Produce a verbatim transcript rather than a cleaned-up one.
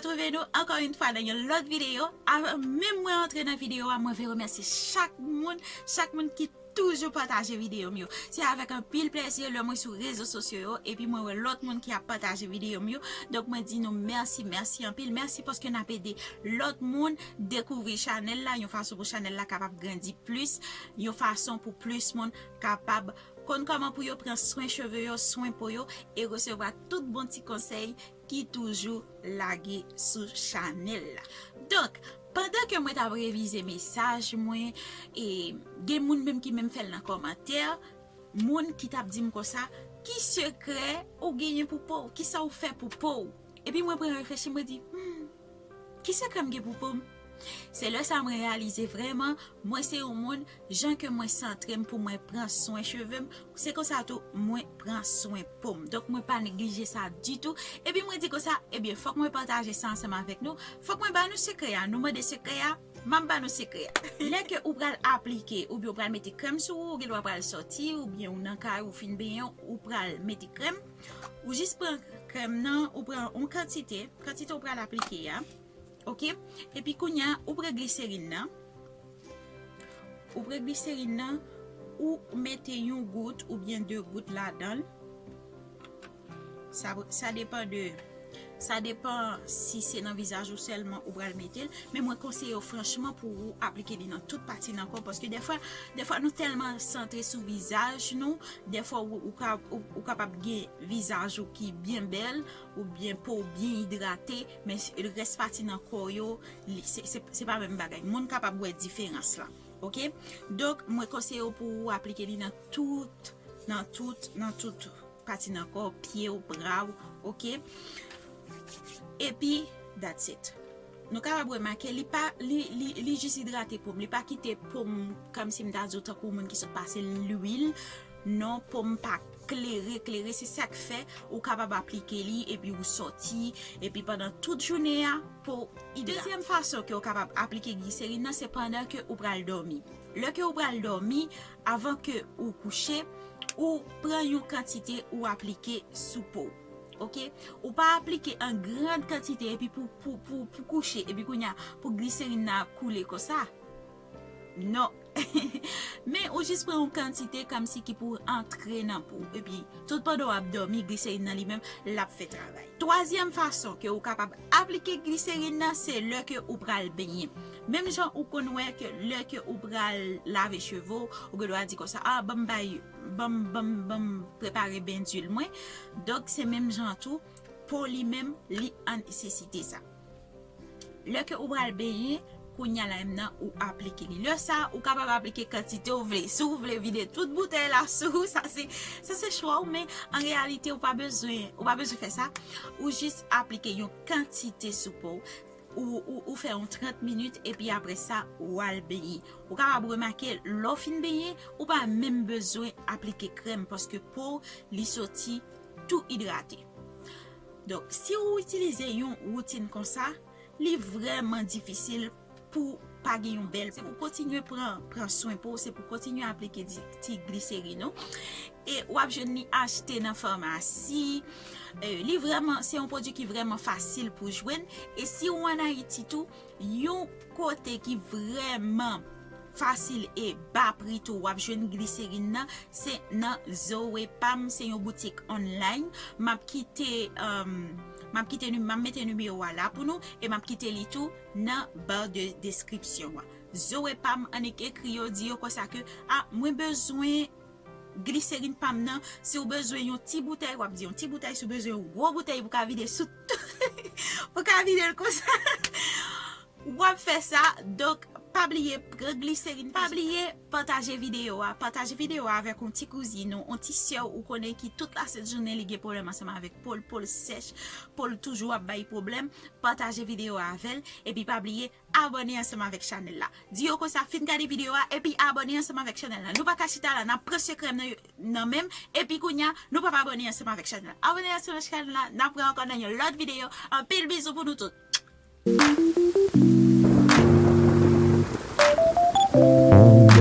twouve nou ankò yon fwa nan yon lòt videyo. Avan menm mwen antre nan videyo a, mwen vle remèsye chak moun, chak moun ki toujou pataje videyo m yo. Se avèk anpil plèzi lè mwen sou rezo sosyo yo, epi mwen wè lòt moun ki ap pataje videyo m yo. Donk, mwen di nou mèsi, mèsi anpil. Mèsi paske n ap ede lòt moun dekouvri chanèl la, yon fason pou chanèl la kapab grandi plis, yon fason pou plis moun kapab konn kòman pou yo pran swen cheve yo, swen po yo, e resevwa tout bon ti konsèy ki toujou lage sou chanèl la. Donk, pandan ke mwen t ap revize mesaj mwen, e gen moun menm ki menm fè l nan kòmantè, moun ki t ap di m konsa, ki sekrè ou genyen pou po w? Kisa ou fè pou po w? Epi mwen pran reflechi, mwen di, hmm, ki sekrè m gen pou po m? Se lè sa mwen reyalize vrèman, mwen se yon moun, jan ke mwen santre m pou mwen pran swen cheve m, se konsa tou mwen pran swen po m. Donk, mwen pa neglije sa ditou. Epi mwen di konsa, ebyen, fòk mwen pataje sa ansanm avèk nou. Fòk mwen ba nou sekrè a. Nou mande sekrè a, m ap ba nou sekrè a. Lè ke ou pral aplike, oubyen ou pral mete krèm sou ou, ou gen dwa pral sòti, oubyen ou nan kay, ou fin benyen, ou pral mete krèm. Ou jis pran krèm nan, ou pran yon kantite, kantite ou pral aplike a. Oke? Epi kounye a, ou pran gliserin nan. Ou pran gliserin nan, ou mete yon gout oubyen de gout ladan l. Sa, sa depann de, sa depann si se nan vizaj ou sèlman ou pral mete l. Men mwen konseye w franchman pou ou aplike li nan tout pati nan kò w, paske dèfwa, dèfwa nou tèlman santre sou vizaj nou, dèfwa ou, ou ka, ou, ou kapab gen vizaj ou ki byen bèl, oubyen po w byen idrate, men s-, rès pati nan kò yo, li, se, se, se pa menm bagay. Moun kapab wè diferans la. Oke? Donk, mwen konseye w pou ou aplike li nan tout, nan tout, nan tout pati nan kò w, pye w, bra w, oke? Epi, that's it. Nou kapab remake, li pa, li, li, li jis idrate po m, li pa kite po m kòmsi m ta di w tankou moun ki sot pase lwil. Non, po m pa klere, klere, se sa k fè ou kapab aplike li, epi ou sòti, epi pandan tout jounen an, po w idrate. Dezyèm fason ke ou kapab aplike gliserin nan, se pandan ke ou pral dòmi. Lè ke ou pral dòmi, avan ke ou kouche, ou pran yon kantite ou aplike sou po w. Oke? Ou pa aplike an grand kantite epi pou, pou, pou, pou kouche, epi kounye a, pou gliserin nan ap koule konsa. Non. Men ou jis pran yon kantite kòmsi ki pou antre nan po w. Epi, tout pandan w ap dòmi, gliserin nan li menm, l ap fè travay. Twazyèm fason ke ou kapab aplike gliserin nan, se lè ke ou pral benyen. Menm jan ou konn wè ke lè ke ou pral lave cheve w, ou gen dwa di konsa, "Ah, ban m bay, ban m, ban m, ban m prepare ben dwil mwen." Donk, se menm jan tou, po li menm, li an nesesite sa. Lè ke ou pral benyen, kounye a la menm nan, ou aplike li. Lè sa, ou kapab aplike kantite ou vle. Si ou vle vide tout boutèy la sou ou, sa se, sa se chwa w, men an reyalite, ou pa bezwen, ou pa bezwen fè sa. Ou jis aplike yon kantite sou po w. Ou, ou, ou fè yon trant minit, epi apre sa, ou al benyen. Ou kapab remake, lè w fin benyen, ou pa menm bezwen aplike krèm, paske po w, li soti tou idrate. Donk, si ou itilize yon woutin konsa, li vrèman difisil pou pa gen yon bèl po. Se pou kontinye pran, pran swen po w, se pou kontinye aplike di, ti gliserin ou. E w ap jwenn li achte nan famasi. E, li vrèman, se yon pwodui ki vrèman fasil pou jwenn. E si ou ann Ayiti tou, yon kote ki vrèman fasil e ba pri tou w ap jwenn gliserin nan, se nan Zoe Pam, se yon boutik online. M ap kite, um, m ap kite, m ap mete nimewo a la pou nou, e m ap kite li tou nan ba de deskripsyon an. Zoe Pam, annik ekri yo, di yo konsa ke, "Ah, mwen bezwen gliserin pa m nan." Si w bezwen yon ti boutèy, w ap di yon ti boutèy. Si w bezwen yon gwo boutèy pou ka vide sou, pou ka vide l konsa, w ap fè sa. Donk, pa bliye pran gliserin. Pa bliye pataje videyo a. Pataje videyo a avèk yon ti kouzin ou, yon ti sè w ou konnen ki tout lasent jounen li gen pwoblèm ansanm avèk po l, po l sèch, po l toujou ap bay pwoblèm. Pataje videyo a avè l, epi pa bliye abòne ansanm avèk chanèl la. Di yo konsa, fin gade videyo a, epi abòne ansanm avèk chanèl la. Nou pa ka chita la, n ap pran sekrè m nan, nan men m, epi kounye a, nou p ap abòne ansanm avèk chanèl la. Abòne ansanm avèk chanèl la, n ap wè ankò nan yon lòt videyo. Anpil bizou pou nou tout.